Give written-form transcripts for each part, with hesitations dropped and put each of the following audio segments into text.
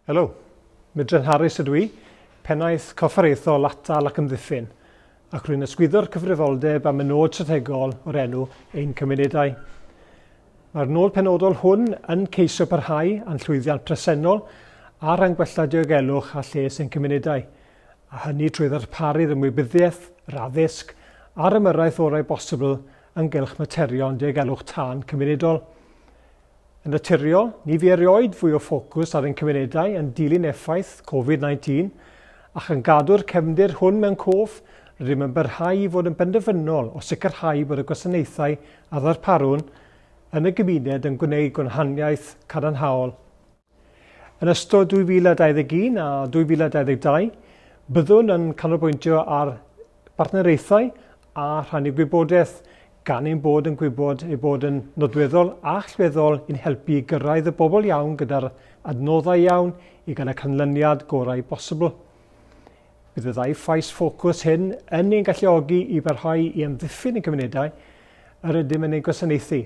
Helo, Mildred Harris ydw i, Pennaeth Corfforaethol Atal ac Amddiffyn, ac rwy'n ysgwyddo'r cyfrifoldeb am y nod strategol o'r enw Ein Cymunedau. Mae'r nod penodol hwn yn ceisio parhau â'n llwyddiant presennol ar ran gwella diogelwch a lles ein cymunedau, a hynny trwy ddarparu'r ymwybyddiaeth, yr addysg a'r ymyrraeth orau bosibl ynghylch materion diogelwch tân cymunedol. Yn naturiol, ni fu erioed fwy o ffocws ar ein cymunedau yn dilyn effaith Covid 19, a chan gadw'r cefndir hwn mewn cof, rydym yn parhau i fod yn benderfynol o sicrhau bod y gwasanaethau a ddarparwn yn y gymuned yn gwneud gwahaniaeth cadarnhaol. Yn ystod 2021 a 2022, byddwn yn canolbwyntio ar bartneriaethau a rhannu gwybodaeth, gan ein bod yn gwybod ei bod yn nodweddol a allweddol i'n helpu i gyrraedd y bobl iawn gyda'r adnoddau iawn i gael y canlyniad gorau bosibl. Bydd y ddau faes ffocws hyn yn ein galluogi i barhau i amddiffyn ein cymunedau yr ydym yn eu gwasanaethu,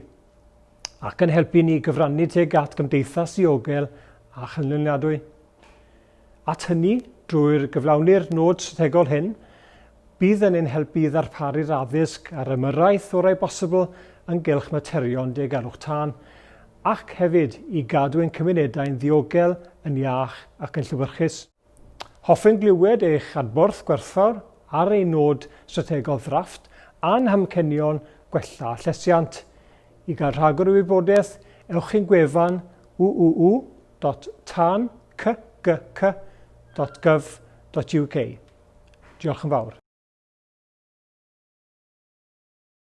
ac yn helpu ni gyfrannu tuag at gymdeithas ddiogel a chynaliadwy. At hynny, drwy'r gyflawni'r nod strategol hyn, bydd yn ein helpu i ddarparu'r addysg a'r ymyrraeth orau bosibl ynghylch materion diogelwch tân, ac hefyd i gadw ein cymunedau'n ddiogel, yn iach ac yn llewyrchus. Hoffem glywed eich adborth gwerthfawr ar ein nod strategol ddrafft a'n hamcanion gwella llesiant. I gael rhagor o wybodaeth, ewch i'n gwefan www www.tanccc.gov.uk. Diolch yn fawr.